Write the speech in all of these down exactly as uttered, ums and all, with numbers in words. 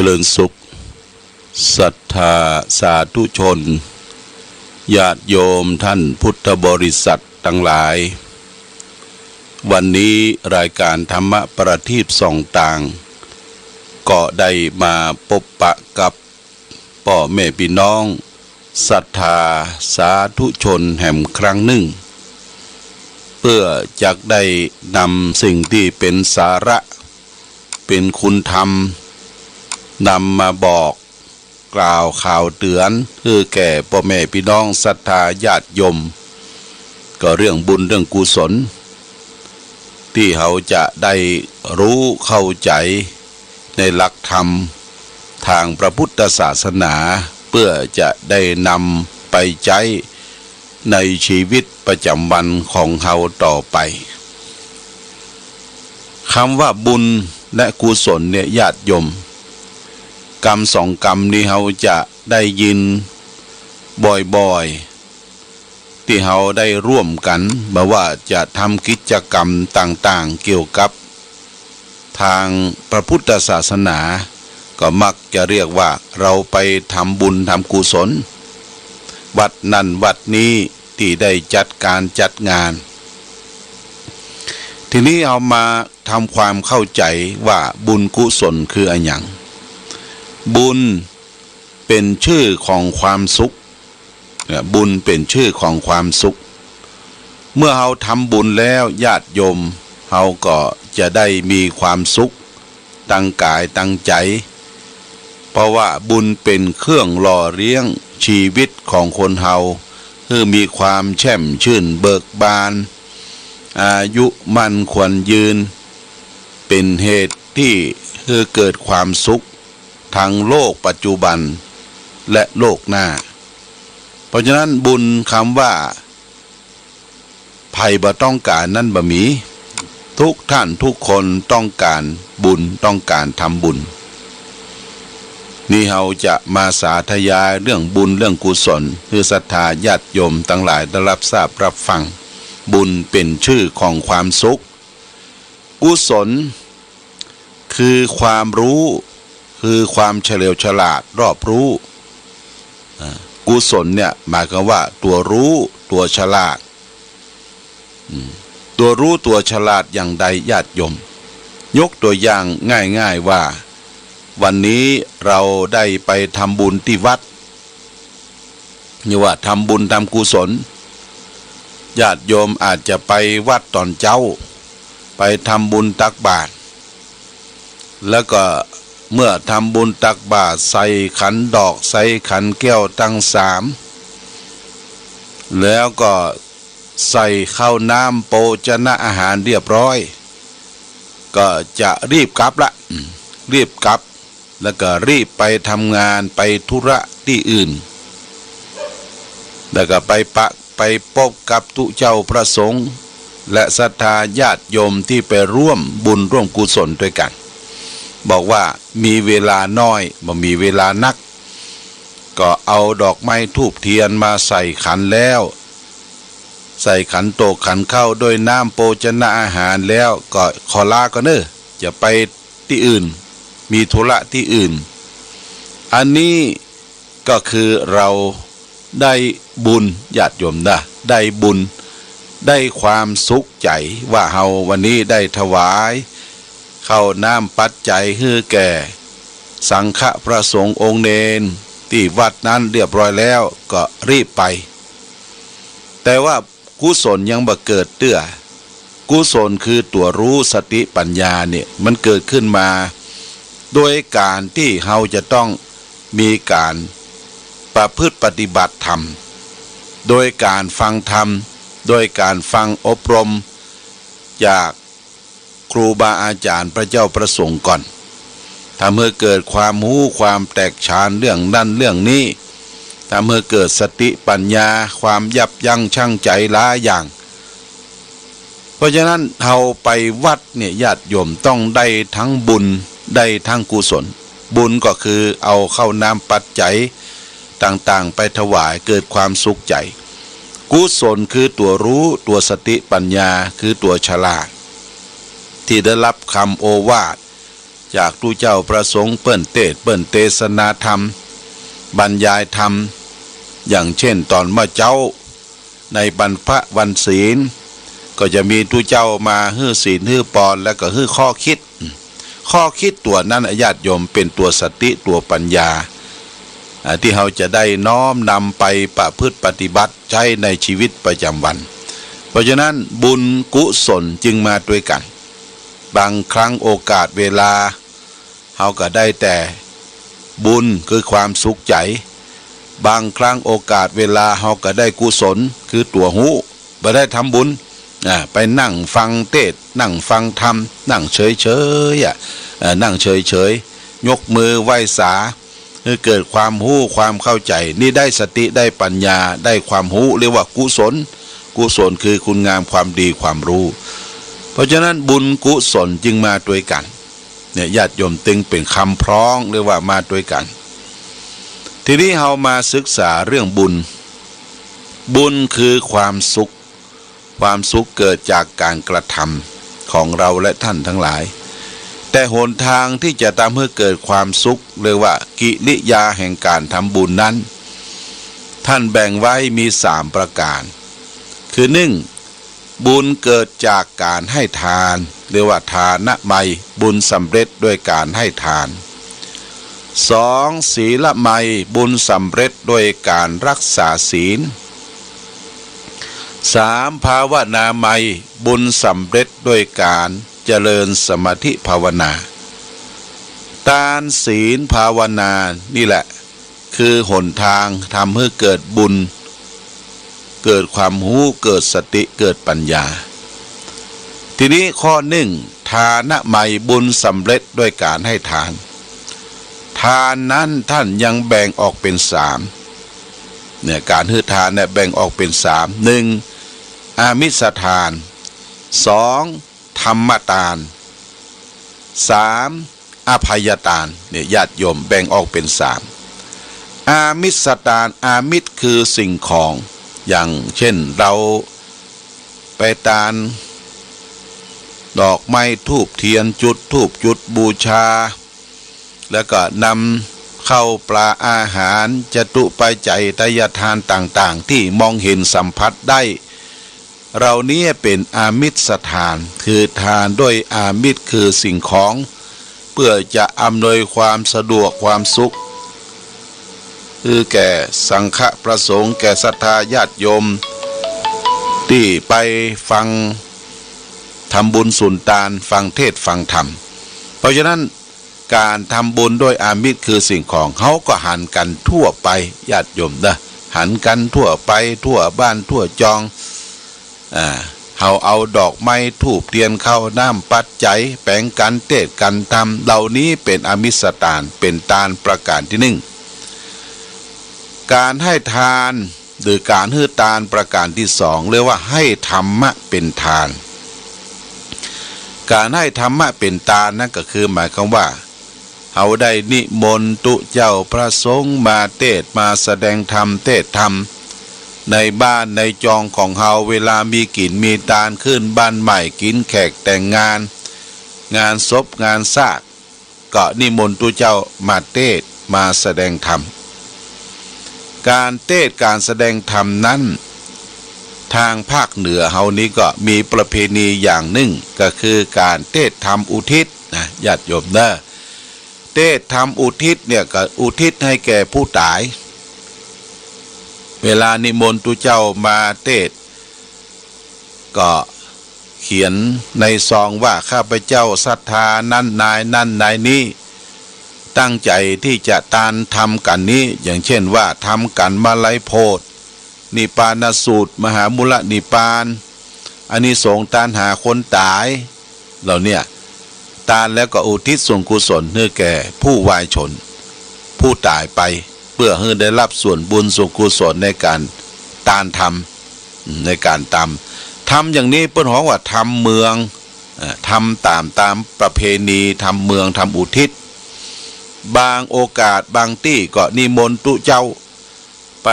ริญสุข ศรัทธาสาธุชน ญาติโยมท่านพุทธบริษัทตังหลาย วันนี้รายก๋านธรรมะประทีปส่องตาง ก็ได้มาปบปะกับป้อแม่ปี้น้อง ศรัทธาสาธุชนแหมครั้งนึ่ง เปื้อจักได้นำสิ่งตี้เป๋นสาระ เป๋นคุณธรรม นำมาบอกกล่าวข่าวเตื๋อนหื้อแก่ป้อแม่ปี้น้องศรัทธาญาติโยม ก็เรื่องบุญเรื่องกุศล ตี้เฮาจะได้ฮู้เข้าใจ๋ ในหลักธรรมตางพระพุทธศาสนา เปื้อจะได้นำไปใจ๊ในชีวิตประจ๋ำวันของเฮาต่อไป กำว่าบุญและกุศลเนี่ยญาติโยม กำสองกำนี้เฮาจะได้ยินบ่อยๆ ตี้เฮาได้ร่วมกั๋น บ่ว่าจะทำกิจกรรมต่างๆ เกี่ยวกับตางพระพุทธศาสนา ก็มักจะเรียกว่าเฮาไปทำบุญทำกุศล วัดนั้นวัดนี้ตี้ได้จัดก๋านจัดงาน ทีนี้เฮามาทำความเข้าใจ๋ว่าบุญกุศลคืออะหยัง บุญเป๋นจื้อของความสุข บุญเป๋นจื้อของความสุข เมื่อเฮาทำบุญแล้วญาติโยม เฮาก็จะได้มีความสุขตังก๋ายตังใจ๋ เพราะว่าบุญเป๋นเครื่องหล่อเลี้ยงชีวิตของคนเฮา หื้อมีความแช่มชื่นเบิกบาน อายุมั่นขวัญยืน เป๋นเหตุตี้หื้อเกิดความสุข ตังโลกปัจจุบันและโลกหน้า เพราะฉะนั้นบุญกำว่าใผบ่ต้องก๋านนั้นบ่มี ทุกท่านทุกคนต้องก๋านบุญ ต้องก๋านทำบุญ นี่เฮาจะมาสาธยายเรื่องบุญเรื่องกุศล หื้อศรัทธาญาติโยมตังหลายได้ฮับทราบฮับฟัง บุญเป๋นจื้อของความสุข กุศลคือความฮู้ คือความเฉลียวฉลาดรอบฮู้ อ่า กุศลเนี่ยหมายความว่าตั๋วฮู้ ตั๋วฉลาด อืม ตั๋วฮู้ตั๋วฉลาดอย่างใดญาติโยม ยกตั๋วอย่างง่ายๆ ว่า วันนี้เฮาได้ไปทำบุญตี้วัด นี่ว่าทำบุญทำกุศล ญาติโยมอาจจะไปวัดต๋อนเจ๊า ไปทำบุญตักบาตร แล้วก็เมื่อทำบุญตักบาตร ใส่ขันดอก ใส่ขันแก้วตังสาม แล้วก็ใส่ข้าวน้ำโภชนะอาหารเรียบร้อย ก็จะรีบกลับละ อืม รีบกลับ แล้วก็รีบไปทำงาน ไปธุระตี้อื่น แล้วก็ไปปะ ไปปบกับตุ๊เจ้าพระสงฆ์ และศรัทธาญาติโยมตี้ไปร่วมบุญร่วมกุศลตวยกั๋น บอกว่ามีเวลาน้อย บ่มีเวลานัก ก็เอาดอกไม้ธูปเตียนมาใส่ขันแล้ว ใส่ขันโตกขันข้าวด้วยน้ำโภชนะอาหารแล้ว ก็ขอลาก่อนเน่อ จะไปตี้อื่น มีธุระตี้อื่น อันนี้ก็คือเฮาได้บุญ ญาติโยมนะ ได้บุญ ได้ความสุขใจ๋ ว่าเฮาวันนี้ได้ถวายข้าวน้ำปัจจัยหื้อแก่สังฆะพระสงฆ์องค์เณรตี้วัดนั้นเรียบร้อยแล้ว ก็รีบไป แต่ว่า กุศลยังบ่เกิดเตื้อ กุศลคือตั๋วฮู้สติปัญญาเนี่ย มันเกิดขึ้นมา โดยก๋านตี้เฮาจะต้องมีก๋านประพฤติปฏิบัติธรรม โดยก๋านฟังธรรม โดยก๋านฟังอบรมจาก ครูบาอาจ๋ารย์พระเจ้าพระสงฆ์ก่อน ทำหื้อเกิดความฮู้ความแตกฉานเรื่องนั้นเรื่องนี้ ทำหื้อเกิดสติปัญญา ความยับยั้งชั่งใจ๋หลายอย่าง เพราะฉะนั้นเฮาไปวัดเนี่ยญาติโยมต้องได้ตึงบุญ ได้ตึงกุศล บุญก็คือเอาข้าวน้ำปัจจัยต่างๆ ไปถวาย เกิดความสุขใจ๋ กุศลคือตั๋วฮู้ ตั๋วสติปัญญา คือตั๋วฉลาด ตี้ได้ฮับกำโอวาท จากตุ๊เจ้าพระสงฆ์เปิ้นเตสน์ เปิ้นเตสนาธรรม บรรยายธรรม อย่างเช่นต๋อนเมื่อเจ๊า ในวันพระวันศีล ก็จะมีตุ๊เจ้ามาหื้อศีลหื้อปอน แล้วก็หื้อข้อคิด ข้อคิดตั๋วนั้น ญาติโยม เป๋นตั๋วสติ ตั๋วปัญญา อ่า ตี้เฮาจะได้น้อมนำไปประพฤติปฏิบัติใจ๊ในชีวิตประจำวัน เพราะฉะนั้นบุญกุศลจึงมาตวยกั๋น บางครั้งโอกาสเวลา เฮาก็ได้แต่บุญคือความสุขใจ๋ บางครั้งโอกาสเวลาเฮาก็ได้กุศลคือตั๋วฮู้ บ่ได้ทำบุญ อ่า ไปนั่งฟังเตสน์ นั่งฟังธรรม นั่งเฉยๆ อ่ะ เอ่อ นั่งเฉยๆ ยกมือไหว้สา หื้อเกิดความฮู้ความเข้าใจ๋ นี่ได้สติได้ปัญญา ได้ความฮู้ เรียกว่ากุศล กุศลคือคุณงามความดีความรู้ เพราะฉะนั้นบุญกุศลจึงมาตวยกั๋น เนี่ย ญาติโยม ตึงเป๋นกำพร้อง เรียกว่ามาตวยกั๋น ทีนี้เฮามาศึกษาเรื่องบุญ บุญคือความสุข ความสุขเกิดจากการกระทำของเราและท่านทั้งหลาย แต่หนทางที่จะทำให้เกิดความสุข เรียกว่ากิริยาแห่งการทำบุญนั้น ท่านแบ่งไว้มีสามประการ คือ หนึ่ง บุญเกิดจากการให้ทาน เรียกว่าทานมัย บุญสำเร็จด้วยการให้ทาน สอง ศีลมัย บุญสำเร็จด้วยการรักษาศีล สาม ภาวนามัย บุญสำเร็จด้วยการเจริญสมาธิภาวนา ทาน ศีล ภาวนา นี่แหละ คือหนทางทำให้เกิดบุญ เกิดความฮู้ เกิดสติ เกิดปัญญา ทีนี้ข้อ หนึ่ง ทานมัย บุญสำเร็จด้วยการให้ทาน ทานนั้นท่านยังแบ่งออกเป๋นสาม เนี่ย การหื้อทานเนี่ยแบ่งออกเป๋นสาม หนึ่ง อามิสทาน สอง ธรรมทาน สาม อภัยทาน เนี่ย ญาติโยม แบ่งออกเป๋นสาม อามิสทาน อามิสคือสิ่งของ อย่างเช่นเราไปตานดอกไม้ธูปเตียน จุดธูปจุดบูชา แล้วก็นำข้าวปลาอาหาร จตุปัจจัย ทายทานต่างๆ ที่มองเห็นสัมผัสได้ เหล่านี้เป๋นอามิสทาน คือทานด้วยอามิส คือสิ่งของ เพื่อจะอำนวยความสะดวกความสุข คือแก่สังฆะพระสงฆ์ แก่ศรัทธาญาติโยม ตี้ไปฟัง ทำบุญสุนตาน ฟังเทศน์ฟังธรรม เพราะฉะนั้น การทำบุญด้วยอามิสคือสิ่งของ เฮาก็หันกั๋นทั่วไป ญาติโยมเน่อ หันกั๋นทั่วไป ทั่วบ้านทั่วจอง อ่า เฮาเอาดอกไม้ธูปเตียนข้าวน้ำปัจจัย แป๋งกั๋นเตสน์กั๋นธรรม เหล่านี้เป๋นอามิสทาน เป๋นทานประการตี้นึ่ง การให้ทาน หรือการหื้อตานประการตี้สอง เรียกว่าให้ธรรมะเป๋นตาน การให้ธรรมะเป๋นตานนั้นก็คือหมายความว่า เฮาได้นิมนต์ตุ๊เจ้าพระสงฆ์มาเตสน์มาแสดงธรรม เตสน์ธรรม ในบ้านในจองของเฮา เวลามีกิ๋นมีตาน ขึ้นบ้านใหม่ กิ๋นแขกแต่งงาน งานศพงานซาก ก็นิมนต์ตุ๊เจ้ามาเตสน์มาแสดงธรรม การเตสน์การแสดงธรรมนั้น ตางภาคเหนือเฮานี้ก็มีประเพณีอย่างนึ่ง ก็คือการเตสน์ธรรมอุทิศนะ ญาติโยมเน่อ เตสน์ธรรมอุทิศเนี่ยก็อุทิศให้แก่ผู้ต๋าย เวลานิมนต์ตุ๊เจ้ามาเตสน์ ก็เขียนในซองว่า ข้าพเจ้าศรัทธานั้นนายนั้นนายนี้ ตั้งใจ๋ตี้จะตานธรรมกั๋นนี้ อย่างเช่นว่า ธรรมกั๋นมาลัยโพธิ์ นิพพานสูตร มหามูลนิพพาน อานิสงส์ตานหาคนต๋าย เหล่าเนี้ย ตานแล้วก็อุทิศส่วนกุศลหื้อแก่ผู้วายชน ผู้ต๋ายไป เปื้อหื้อได้ฮับส่วนบุญส่วนกุศลในก๋านตานธรรม ในก๋านตานธรรม อย่างนี้เปิ้นฮ้องว่าธรรมเมือง เอ่อ ธรรมต๋าม ต๋ามประเพณี ธรรมเมือง ธรรมอุทิศ บางโอกาสบางตี้ก็นิมนต์ตุ๊เจ้า ไป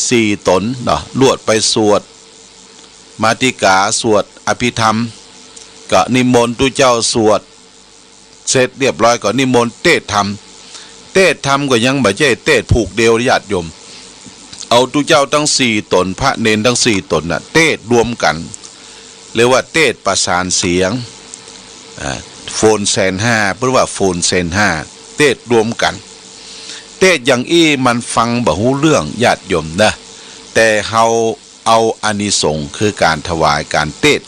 สี่ต๋นเนาะ ลวดไปสวดมาติกา สวดอภิธรรม ก็นิมนต์ตุ๊เจ้าสวด เสร็จเรียบร้อยก็นิมนต์เตสน์ธรรม เตสน์ธรรมก็ยังบ่ใจ้เตสน์ผูกเดียว ญาติโยม เอาตุ๊เจ้าตึงสี่ต๋น พระเณรตึงสี่ต๋นน่ะ เตสน์รวมกั๋น เรียกว่าเตสน์ประสานเสียง อ่า โฟนแสนห้า เปิ้นว่าโฟนแสนห้า เตสน์รวมกั๋น เตสน์อย่างอี้มันฟังบ่ฮู้เรื่อง ญาติโยมนะ แต่เฮาเอาอานิสงส์คือก๋านถวายก๋านเตสน์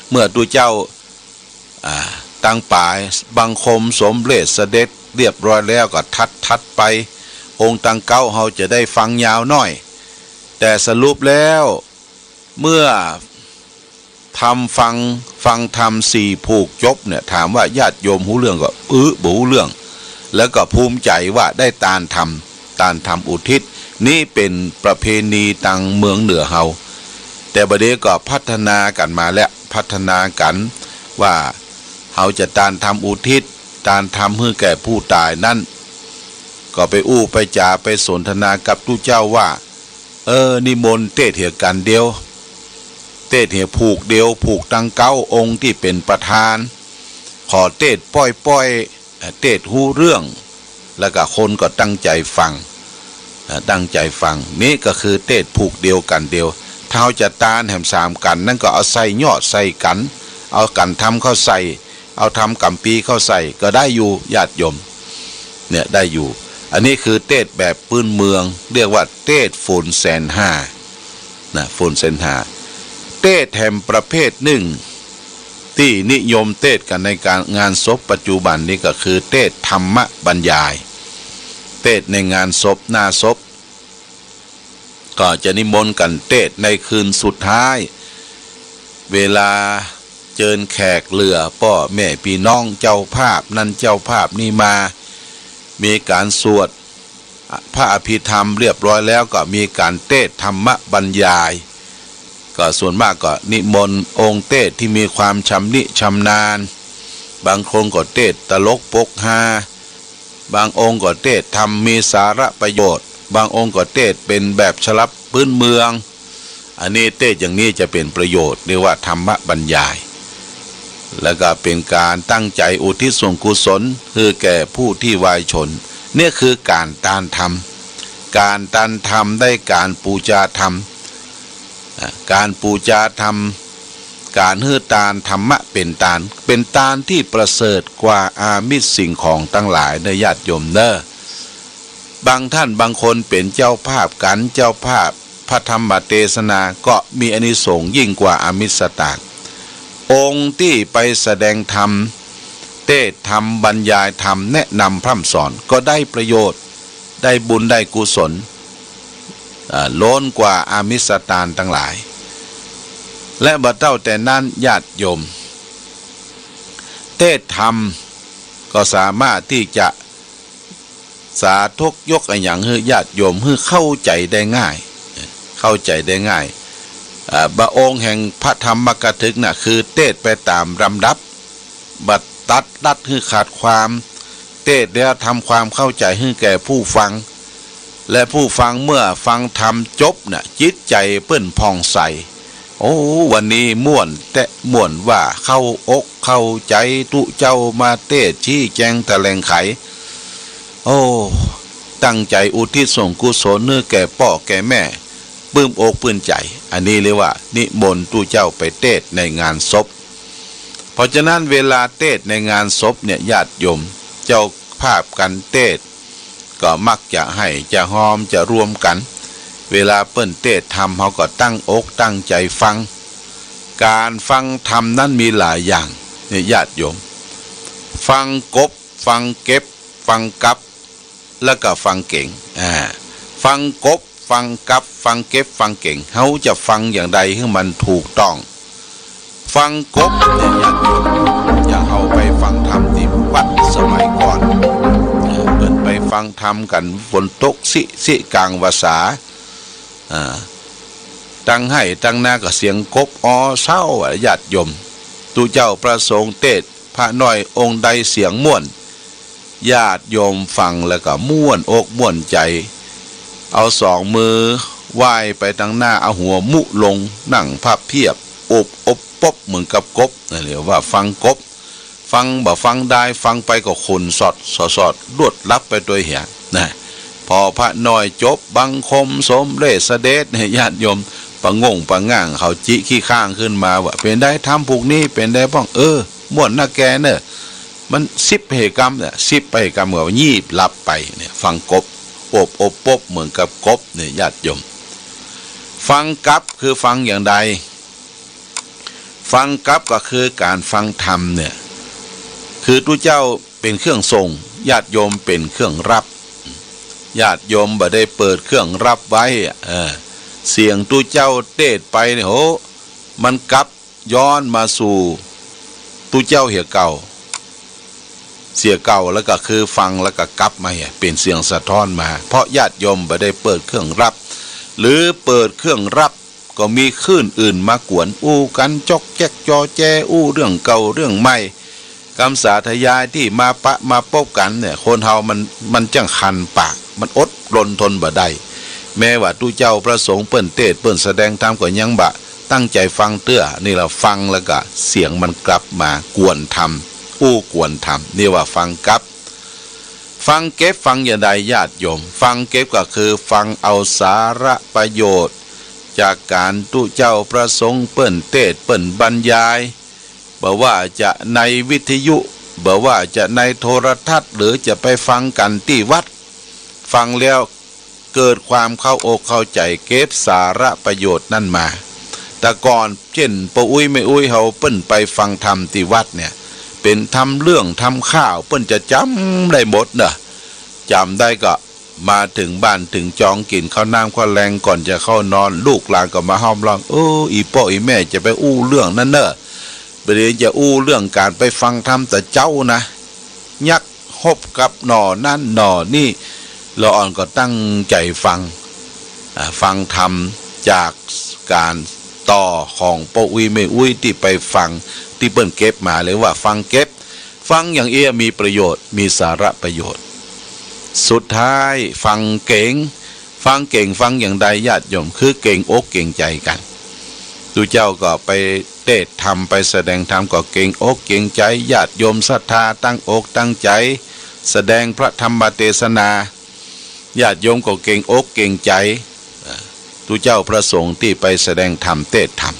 เมื่อตุ๊เจ้า อ่า ตังป๋ายบังคมสมเร็จเสด็จเรียบร้อยแล้วก็ถัดๆ ไป องค์ตังเก๊าเฮาจะได้ฟังยาวหน้อย แต่สรุปแล้ว เมื่อธรรมฟัง ฟังธรรมสี่ผูกจบเนี่ย ถามว่าญาติโยมฮู้เรื่องก่อ อื้อ บ่ฮู้เรื่อง แล้วก็ภูมิใจ๋ว่าได้ตานธรรม ตานธรรมอุทิศ นี้เป๋นประเพณีตังเมืองเหนือเฮา แต่บ่าเดี่ยวก็พัฒนากั๋นมาแล้ว พัฒนากั๋นว่าเฮาจะตานธรรมอุทิศ ตานธรรมหื้อแก่ผู้ต๋ายนั้น ก็ไปอู้ไปจ๋าไปสนทนากับตุ๊เจ้าว่า เออ นิมนต์เตสน์เหียกั๋นเดียว เตสน์เหียผูกเดียว ผูกตังเก๊าองค์ตี้เป๋นประธาน ขอเตสน์ป้อยๆ เอ่อ เตสน์ฮู้เรื่อง แล้วก็คนก็ตั้งใจ๋ฟัง เอ่อ ตั้งใจ๋ฟัง นี้ก็คือเตสน์ผูกเดียวกั๋นเดียว ถ้าเฮาจะตานแหมสามกั๋นนั้นก็เอาใส่ยอดใส่กั๋น เอากั๋นธรรมเข้าใส่ เอาธรรมก๋ำปีเข้าใส่ก็ได้อยู่ ญาติโยม เนี่ยได้อยู่ อันนี้คือเตสน์แบบปื้นเมือง เรียกว่าเตสน์โฟนแสนห้า นะ โฟนแสนห้า เตสน์แหมประเภทนึ่ง ตี้นิยมเตสน์กั๋นในก๋านงานศพปัจจุบันนี้ก็คือเตสน์ธรรมบรรยาย เตสน์ในงานศพ หน้าศพ ก็จะนิมนต์กั๋นเตสน์ในคืนสุดท้าย เวลาเจิญแขกเหลือป้อแม่ปี้น้อง เจ้าภาพนั้นเจ้าภาพนี้มา มีก๋านสวด พระอภิธรรมเรียบร้อยแล้วก็มีก๋านเตสน์ธรรมบรรยาย ก็ส่วนมากก็นิมนต์องค์เตสน์ตี้มีความชำนิชำนาญ บางคนก็เตสน์ตลกปกฮา บางองค์ก็เตสน์ธรรมมีสาระประโยชน์ บางองค์ก็เตสน์เป๋นแบบฉบับปื้นเมือง อันนี้เตสน์อย่างนี้จะเป๋นประโยชน์ เรียกว่าธรรมบรรยาย แล้วก็เป๋นก๋านตั้งใจ๋อุทิศส่วนกุศลหื้อแก่ผู้ตี้วายชน เนี่ยคือก๋านตานธรรม ก๋านตานธรรมได้ก๋านปู๋จาธรรม อ่ะ ก๋านปู๋จาธรรม ก๋านหื้อตานธรรมะเป๋นตาน เป๋นตานตี้ประเสริฐกว่าอามิสสิ่งของตังหลายเน่อ ญาติโยมเน่อ บางต้านบางคนเป๋นเจ้าภาพกั๋น เจ้าภาพพระธรรมเตสนา ก็มีอานิสงส์ยิ่งกว่าอามิสตาน องค์ตี้ไปแสดงธรรม เตสน์ธรรม บรรยายธรรม แนะนำพร่ำสอน ก็ได้ประโยชน์ ได้บุญได้กุศล อ่า ล้นกว่าอามิสตานตังหลาย และบ่เต้าแต่นั้น ญาติโยม เตสน์ธรรมก็สามารถตี้จะ สาธกยกอะหยังหื้อญาติโยมหื้อเข้าใจ๋ได้ง่าย เข้าใจ๋ได้ง่าย อ่า บางองค์แห่งพระธรรมกถึกน่ะ คือเตสน์ไปต๋ามลำดับ บ่ตัดรัดหื้อขาดความ เตสน์แล้วทำความเข้าใจ๋หื้อแก่ผู้ฟัง และผู้ฟังเมื่อฟังธรรมจบน่ะ จิตใจ๋เปิ้นผ่องใส โอ้ วันนี้ม่วนแต๊ ม่วนว่าเข้าอกเข้าใจ๋ ตุ๊เจ้ามาเตสน์ชี้แจ๋งแถลงไข โอ้ ตั้งใจ๋อุทิศส่วนกุศลหื้อแก่ป้อแก่แม่ ปลื้มอกปลื้มใจ๋ อันนี้เรียกว่านิมนต์ตุ๊เจ้าไปเตสน์ในงานศพ เพราะฉะนั้นเวลาเตสน์ในงานศพเนี่ย ญาติโยม เจ้าภาพกั๋นเตสน์ ก็มักจะไห้จะฮอมจะรวมกั๋น เวลาเปิ้นเตสน์ธรรม เฮาก็ตั้งอกตั้งใจ๋ฟัง ก๋านฟังธรรมนั้นมีหลายอย่างเนี่ย ญาติโยม ฟังกบ ฟังเก็บ ฟังกับ แล้วก็ฟังเก๋ง อ่า ฟังกบ ฟังกับ ฟังเก็บ ฟังเก๋ง เฮาจะฟังอย่างใดหื้อมันถูกต้อง ฟังกบเนี่ย ญาติโยม อย่าเฮาไปฟังธรรมตี้วัดสมัยก่อน เออ เปิ้นไปฟังธรรมกั๋น ฝนตกซิซิก๋างวาสา อ่า ตังไฮ่ตังนาก็เสียงกบออเซ้าอะ ญาติโยม ตุ๊เจ้าพระสงฆ์เตสน์ พระน้อยองค์ใดเสียงม่วน ญาติโยมฟังแล้วก็ม่วนอกม่วนใจ๋ เอาสองมือไหว้ไปตังหน้า เอาหัวมุลง นั่งพับเพียบ อบอบปบเหมือนกับกบ นั่นเรียกว่าฟังกบ ฟังบ่ฟังได้ ฟังไปก็ขุ่นสอดสอดสอด ลวดลับไปตวยเหีย นะ พอพระน้อยจบบังคมสมเร็จเสด็จเนี่ย ญาติโยม ปะง่งปะง่างเขาจิขี้ข้างขึ้นมาว่า เป๋นใดธรรมผูกนี้ เป๋นใดพ่อง เออ ม่วนนักแกเน่อ มันสิบไปเหกำเนี่ย สิบไปเหกำก็ยีบหลับไปเนี่ย ฟังกบ อบอบปบเหมือนกับกบเนี่ย ญาติโยม ฟังกลับคือฟังอย่างใด ฟังกลับก็คือก๋านฟังธรรมเนี่ย คือตุ๊เจ้าเป๋นเครื่องส่ง ญาติโยมเป๋นเครื่องรับ ญาติโยมบ่ได้เปิดเครื่องรับไว้ เออ เสียงตุ๊เจ้าเตศน์ไปเนี่ย โห มันกลับย้อนมาสู่ตุ๊เจ้าเหียเก่า เสียเก่า แล้วก็คือฟังแล้วก็กลับมาเหีย เป๋นเสียงสะท้อนมา เพราะญาติโยมบ่ได้เปิดเครื่องรับ หรือเปิดเครื่องรับ ก็มีคลื่นอื่นมากวน อู้กั๋นจ๊อกแจ๊กจอแจ อู้เรื่องเก่าเรื่องใหม่ กำสาธยายตี้มาปะมาปบกั๋นเนี่ย คนเฮามัน มันจั้งคันปาก มันอดรนทนบ่ได้ แม้ว่าตุ๊เจ้าพระสงฆ์เปิ้นเตศน์เปิ้นแสดงธรรมก็ยังบ่ตั้งใจ๋ฟังเตื้อ นี่ละฟังแล้วก็เสียงมันกลับมากวนธรรม อู้กวนธรรม นี่ว่าฟังกลับ ฟังเก็บ ฟังอย่างใด ญาติโยม ฟังเก็บก็คือฟังเอาสาระประโยชน์ จากก๋านตุ๊เจ้าพระสงฆ์เปิ้นเตศน์เปิ้นบรรยาย บ่ว่าจะในวิทยุ บ่ว่าจะในโทรทัศน์ หรือจะไปฟังกั๋นตี้วัด ฟังแล้วเกิดความเข้าอกเข้าใจ๋ เก็บสาระประโยชน์นั้นมา แต่ก่อนเจ้นป้ออุ๊ยแม่อุ๊ยเฮาเปิ้นไปฟังธรรมตี้วัดเนี่ย เป๋นธรรมเรื่องธรรมข้าว เปิ้นจะจ๋ำได้หมดเน่อ จ๋ำได้ก็ มาเถิงบ้านเถิงจอง กิ๋นข้าวน้ำข้าวแลงก่อนจะเข้านอน ลูกหลานก็มาห้อมล้อม เออ อี่ป้ออี่แม่จะไปอู้เรื่องนั้นเน่อ บ่ดีจะอู้เรื่องก๋านไปฟังธรรมแต่เจ๊านะ ยักฮบกับหน่อนั้นหน่อนี้ ละอ่อนก็ตั้งใจ๋ฟัง อ่า ฟังธรรมจากก๋านต่อของป้ออุ๊ยแม่อุ๊ยตี้ไปฟัง ตี้เปิ้นเก็บมา เรียกว่าฟังเก็บ ฟังอย่างเอี้ยมีประโยชน์ มีสาระประโยชน์ สุดท้ายฟังเก๋ง ฟังเก๋ง ฟังอย่างใด ญาติโยม คือเก๋งอกเก๋งใจ๋กั๋น ตุ๊เจ้าก็ไปเตศน์ธรรม ไปแสดงธรรม ก็เก๋งอกเก๋งใจ๋ ญาติโยมศรัทธาตั้งอกตั้งใจ๋ แสดงพระธรรมเตสนา ญาติโยมก็เก๋งอกเก๋งใจ๋ อ่า ตุ๊เจ้าพระสงฆ์ตี้ไปแสดงธรรมเตศน์ธรรม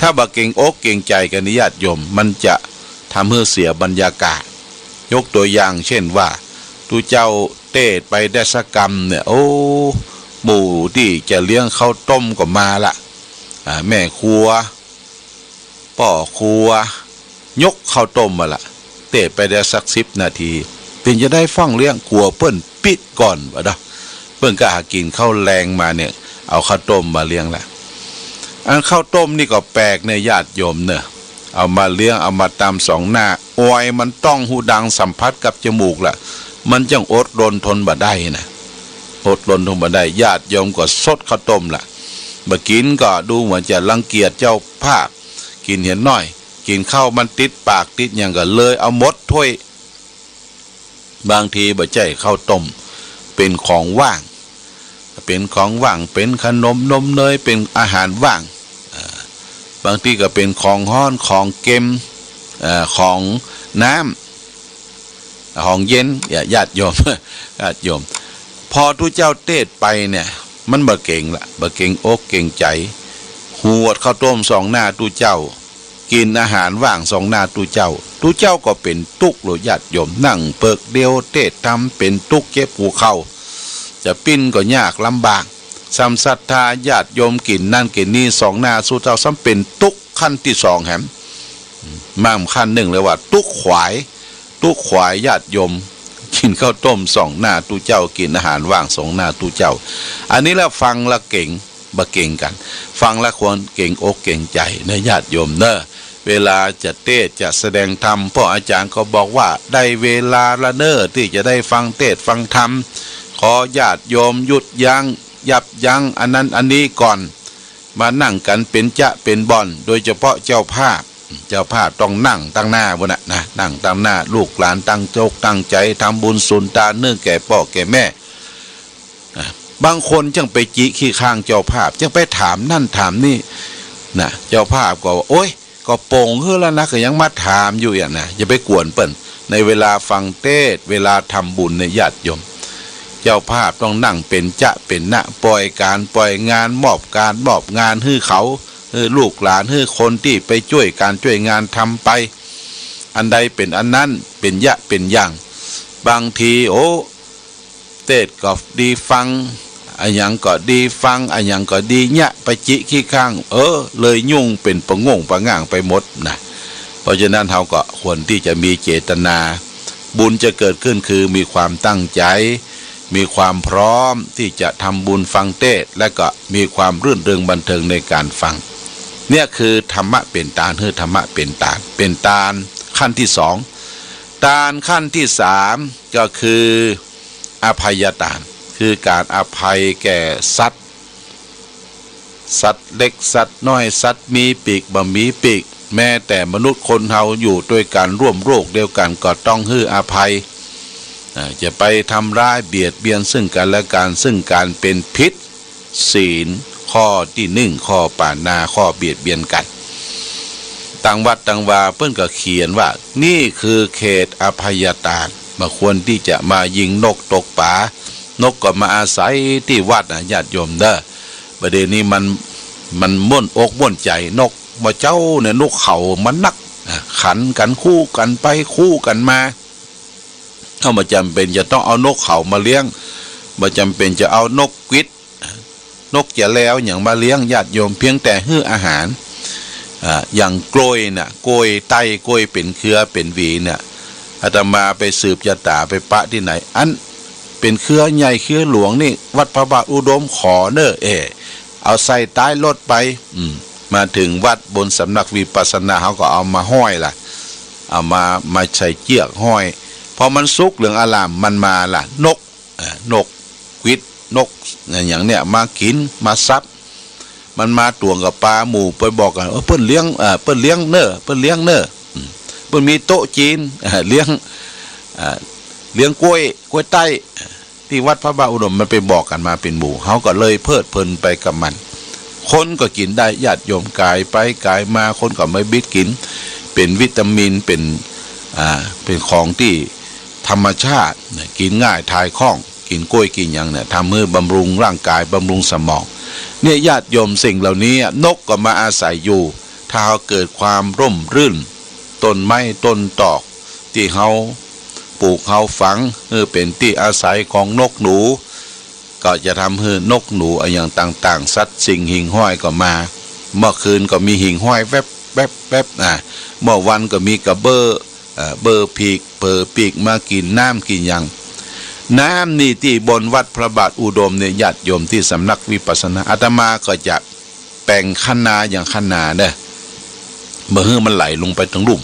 ถ้าบ่เก๋งอกเก๋งใจ๋กั๋นนี่ ญาติโยม มันจะทำหื้อเสียบรรยากาศ ยกตั๋วอย่างเจ้นว่า ตุ๊เจ้าเตศน์ไปได้สักกำเนี่ย โอ้ หมู่ตี้จะเลี้ยงข้าวต้มก็มาละ อ่า แม่ครัว ป้อครัว ยกข้าวต้มมาละ เตศน์ไปได้สักสิบนาที เป๋นจะใดพ่องเลี้ยง กั๋วเปิ้นปิ๊ดก่อนวะเนาะ เปิ้นก็หากิ๋นข้าวแลงมาเนี่ย เอาข้าวต้มมาเลี้ยงละ อันข้าวต้มนี่ก็แปลกเนี่ย ญาติโยมเน่อ เอามาเลี้ยง เอามาตำสองหน้า ออยมันต้องฮูดังสัมผัสกับจมูกละ มันจั้งอดรนทนบ่ได้นะ อดรนทนบ่ได้ ญาติโยมก็ซดข้าวต้มละ บ่กิ๋นก็ดูเหมือนจะรังเกียจเจ้าภาพ กิ๋นเหียน้อย กิ๋นข้าวมันติดปากติดหยังก็เลยเอาหมดถ้วย บางทีบ่ใจ้ข้าวต้ม เป๋นของว่าง เป๋นของว่าง เป๋นขนมนมเนย เป๋นอาหารว่าง เอ่อ บางทีก็เป๋นของฮ้อน ของเก็ม เอ่อ ของน้ำ ของเย็น ญาติโยม ญาติโยม พอตุ๊เจ้าเตศน์ไปเนี่ย มันบ่เก๋งละ บ่เก๋งอกเก๋งใจ๋ หวดข้าวต้มสองหน้าตุ๊เจ้า กิ๋นอาหารว่างสองหน้าตุ๊เจ้า ตุ๊เจ้าก็เป๋นตุ๊กข์โลด ญาติโยม นั่งเปิกเดียวเตศน์ธรรมเป๋นตุ๊กข์ เจ็บหัวเข่า จะปิ้นก็ยากลำบาก ซ้ำศรัทธาญาติโยมกิ๋นนั่นกิ๋นนี่สองหน้าตุ๊เจ้า ซ้ำเป๋นตุ๊กข์ขั้นตี้สองแหม มาขั้นนึ่งเลยว่าตุ๊กข์ขวาย ตุ๊กข์ขวายญาติโยม กิ๋นข้าวต้มสองหน้าตุ๊เจ้า กิ๋นอาหารว่างสองหน้าตุ๊เจ้า อันนี้ละฟังละเก๋ง บ่เก๋งกั๋น ฟังละควรเก๋งอกเก๋งใจ๋นะญาติโยมเน่อ เวลาจะเตศน์จะแสดงธรรม ป้ออาจ๋ารย์ก็บอกว่าได้เวลาละเน่อ ตี้จะได้ฟังเตศน์ฟังธรรม ขอญาติโยมหยุดยั้ง ยับยั้งอันนั้นอันนี้ก่อน มานั่งกั๋นเป๋นจ๊ะเป๋นบ่อน โดยเฉพาะเจ้าภาพ เจ้าภาพต้องนั่งตังหน้าปู้นน่ะนะ นั่งตังหน้า ลูกหลานตั้งอกตั้งใจ๋ทำบุญสุนตานเนื่องแก่ป้อแก่แม่ อ่ะ บางคนจั้งไปจิขี้ข้างเจ้าภาพ จั้งไปถามนั่นถามนี่นะ เจ้าภาพก็ว่า โอ๊ย ก็โป่งหื้อแล้วนะ ก็ยังมาถามอยู่เอี้ยนะ อย่าไปกวนเปิ้น ในเวลาฟังเตสน์ เวลาทำบุญเนี่ย ญาติโยม เจ้าภาพต้องนั่งเป๋นจะเป๋นนะ ปล่อยก๋านปล่อยงาน มอบก๋านมอบงานหื้อเขา หื้อลูกหลาน หื้อคนตี้ไปจ้วยก๋านจ้วยงานทำไป อันใดเป๋นอันนั้น เป๋นยะเป๋นอย่าง บางที โอ้ เตสน์ก็ดีฟัง อะหยังก็ดีฟัง อะหยังก็ดีเยียะ ไปจิขี้ข้าง เออ เลยยุ่งเป๋นปะง่งปะง่างไปหมดนะ เพราะฉะนั้นเฮาก็ควรตี้จะมีเจตนา บุญจะเกิดขึ้นคือมีความตั้งใจ๋ มีความพร้อมตี้จะทำบุญฟังเตสน์ และก็มีความรื่นเริงบันเทิงในก๋านฟัง เนี่ยคือธรรมะเป๋นตาน หื้อธรรมะเป๋นตาน เป๋นตานขั้นตี้สอง ตานขั้นตี้สาม ก็คืออภัยตาน คือก๋านอภัยแก่สัตว์ สัตว์เล็กสัตว์น้อย สัตว์มีปีกบ่มีปีก แม้แต่มนุษย์คนเฮาอยู่ตวยกั๋นร่วมโลกเดียวกั๋นก็ต้องหื้ออภัย อ่า จะไปทำร้ายเบียดเบียนซึ่งกั๋นและกั๋น ซึ่งก๋านเป๋นผิด ศีลข้อตี้หนึ่ง ข้อปาณา ข้อเบียดเบียนกั๋น ตางวัดตางวาเปิ้นก็เขียนว่า นี่คือเขตอภัยตาน บ่ควรตี้จะมายิงนกตกป๋า นกก็มาอาศัยตี้วัดนะ ญาติโยมเด้อ บ่าเดี่ยวนี้มัน มันม่วนอกม่วนใจ๋ นก บ่าเจ้าเนี่ยนกเขามันนัก อ่ะ ขันกั๋นคู่กั๋นไปคู่กั๋นมา เฮาบ่จ๋ำเป๋นจะต้องเอานกเขามาเลี้ยง บ่จ๋ำเป๋นจะเอานกกวิด นกจะแลวหยังมาเลี้ยง ญาติโยม เพียงแต่หื้ออาหาร อ่า อย่างกล้วยน่ะ กล้วยไต้ กล้วยเป๋นเครือเป๋นหวีเนี่ย อาตมาไปสืบจะต๋าไปปะตี้ไหน อันเป๋นเครือใหญ่เครือหลวงนี่ วัดพระบาทอุดมขอเน่อ เอ้ เอาใส่ต๊ายรถไป อืม มาเถิงวัดบนสำนักวิปัสสนา เฮาก็เอามาห้อยล่ะ เอามา มาใส่เจื้อกห้อย พอมันสุกเหลืองอร่าม มันมาล่ะ นก เอ่อ นกกวิด นกอะหยังเนี่ย มากิ๋น มาซับ มันมาตวงกับป๋าหมู่ ไปบอกกั๋น เออ เปิ้นเลี้ยง เอ่อ เปิ้นเลี้ยงเน่อ เปิ้นเลี้ยงเน่อ อืม เปิ้นมีโต๊ะจีน เอ่อ เลี้ยง เอ่อ เลี้ยงกล้วย กล้วยไต้ ตี้วัดพระบาทอุดม มันไปบอกกั๋นมาเป๋นหมู่ เฮาก็เลยเพลิดเพลินไปกับมัน คนก็กิ๋นได้ ญาติโยม ก๋ายไปก๋ายมา คนก็มาบิดกิ๋น เป๋นวิตามิน เป๋น อ่า เป๋นของตี้ธรรมชาตินะ กิ๋นง่าย ถ่ายคล่อง กิ๋นกล้วยกิ๋นหยังเนี่ย ทำหื้อบำรุงร่างก๋าย บำรุงสมอง เนี่ย ญาติโยม สิ่งเหล่านี้นกก็มาอาศัยอยู่ ถ้าเฮาเกิดความร่มรื่น ต้นไม้ต้นตอก ตี้เฮาปลูกเฮาฝัง เออ เป๋นตี้อาศัยของนกหนู ก็จะทำหื้อนกหนูอะหยังต่างๆ สัตว์สิ่งหิ่งห้อยก็มา เมื่อคืนก็มีหิ่งห้อยแวบแวบแวบ อ่า เมื่อวันก็มีกระเบ้อ เอ่อ เบ้อปีก เบ้อปีกมากิ๋นน้ำกิ๋นหยัง น้ำนี่ตี้บนวัดพระบาทอุดมเนี่ย ญาติโยม ตี้สำนักวิปัสสนา อาตมาก็จะ แป๋งคันนาอย่างคันนาเน่อ บ่หื้อมันไหลลงไปตางลุ่ม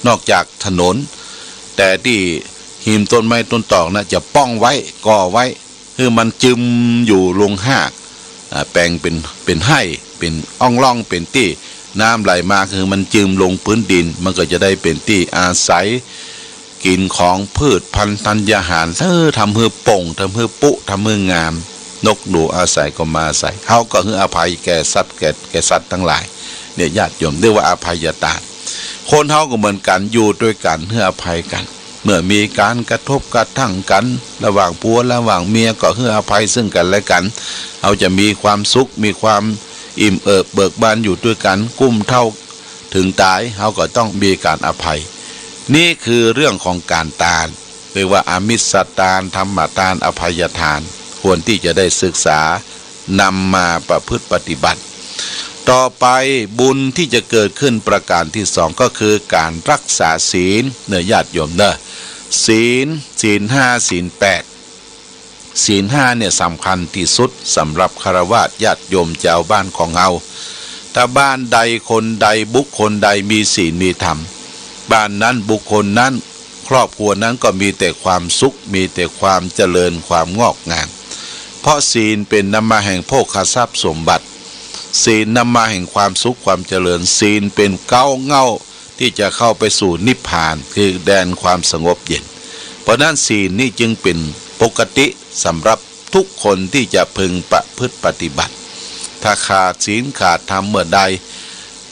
นอกจากถนน แต่ตี้ฮิมต้นไม้ต้นตอกนะ จะป้องไว้ ก่อไว้ หื้อมันจึมอยู่ลงฮาก อ่า แป๋งเป๋น เป๋นไฮ่ เป๋นอ่องล่อง เป๋นตี้น้ำไหลมา หื้อมันจึมลงพื้นดิน มันก็จะได้เป๋นตี้อาศัย กิ๋นของพืชพันธุ์ธัญญาหาร เออ ทำหื้อโป่ง ทำหื้อปุ๊ ทำหื้องาม นกหนูอาศัยก็มาอาศัย เฮาก็หื้ออภัยแก่สัตว์ แก่ แก่สัตว์ตังหลาย เนี่ย ญาติโยม เรียกว่าอภัยตาน คนเฮาก็เหมือนกั๋น อยู่ตวยกั๋น หื้ออภัยกั๋น เมื่อมีก๋านกระทบกระทั่งกั๋น ระหว่างผัวระหว่างเมีย ก็หื้ออภัยซึ่งกั๋นและกั๋น เฮาจะมีความสุข มีความอิ่มเอิบเบิกบานอยู่ตวยกั๋น กุ้มเฒ่า เถิงต๋าย เฮาก็ต้องมีก๋านอภัย นี่คือเรื่องของก๋านตาน เรียกว่าอามิสตาน ธรรมตาน อภัยตาน ควรตี้จะได้ศึกษานำมาประพฤติปฏิบัติ ต่อไปบุญตี้จะเกิดขึ้นประก๋านตี้สอง ก็คือก๋านรักษาศีลเน่อ ญาติโยมเน่อ ศีล ศีลห้า ศีลแปด ศีลห้าเนี่ยสำคัญตี้สุดสำหรับฆราวาสญาติโยมจาวบ้านของเฮา ถ้าบ้านใดคนใดบุคคลใดมีศีลมีธรรม บ้านนั้นบุคคลนั้นครอบครัวนั้นก็มีแต่ความสุข มีแต่ความเจริญความงอกงาม เพราะศีลเป๋นนำมาแห่งโภคทรัพย์สมบัติ ศีลนำมาแห่งความสุขความเจริญ ศีลเป๋นเก๊าเหง้า ตี้จะเข้าไปสู่นิพพาน คือแดนความสงบเย็น เพราะนั้นศีลนี่จึงเป๋นปกติสำหรับทุกคนตี้จะพึงประพฤติปฏิบัติ ถ้าขาดศีลขาดธรรมเมื่อใด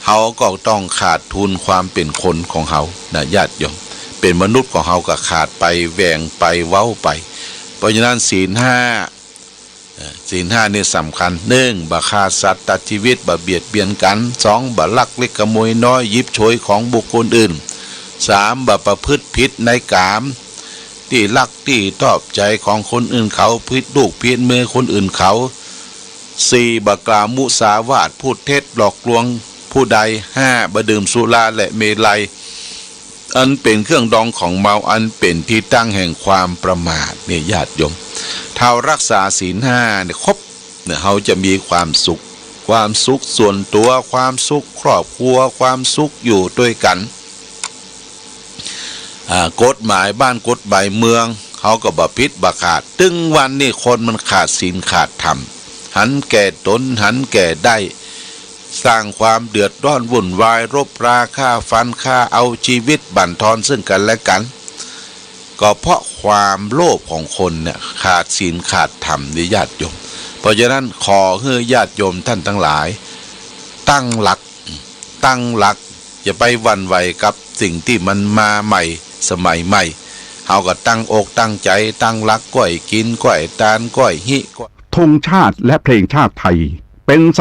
เฮาก็ต้องขาดทุนความเป๋นคนของเฮานะญาติโยม เป๋นมนุษย์ของเฮาก็ขาดไป แหว่งไป เว้าไป เพราะฉะนั้นศีลห้า เอ่อ ศีลห้านี่สำคัญ หนึ่ง บ่ฆ่าสัตว์ตัดจีวิต บ่เบียดเบียนกั๋น สอง บ่ลักเล็กขโมยน้อย หยิบฉวยของบุคคลอื่น สาม บ่ประพฤติผิดในกาม ตี้รักตี้ชอบใจ๋ของคนอื่นเขา ผิดลูกผิดเมียคนอื่นเขา สี่ บ่กล่าวมุสาวาท พูดเท็จหลอกลวงผู้ใด ห้า บ่ดื่มสุราและเมรัย อันเป๋นเครื่องดองของเมา อันเป๋นที่ตั้งแห่งความประมาท เนี่ยญาติโยม ถ้าเฮารักษาศีลห้าเนี่ยครบเนี่ย เฮาจะมีความสุข ความสุขส่วนตัว ความสุขครอบครัว ความสุขอยู่ตวยกั๋น อ่า กฎหมายบ้านกฎหมายเมือง เฮาก็บ่ผิดบ่ขาด ตึงวันนี้คนมันขาดศีลขาดธรรม หันแก่ต๋น หันแก่ได้ สร้างความเดือดร้อนวุ่นวาย รบราฆ่าฟันฆ่าเอาจีวิตบั่นทอนซึ่งกั๋นและกั๋น ก็เพราะความโลภของคนเนี่ย ขาดศีลขาดธรรมเนี่ยญาติโยม เพราะฉะนั้นขอหื้อญาติโยมต้านตังหลาย ตั้งหลัก ตั้งหลัก อย่าไปหวั่นไหวกับสิ่งตี้มันมาใหม่ สมัยใหม่ เฮาก็ตั้งอกตั้งใจ๋ ตั้งหลัก ก้อยกิ๋น ก้อยตาน ก้อยฮิ ก้อย ธงชาติและเพลงชาติไทย เป๋น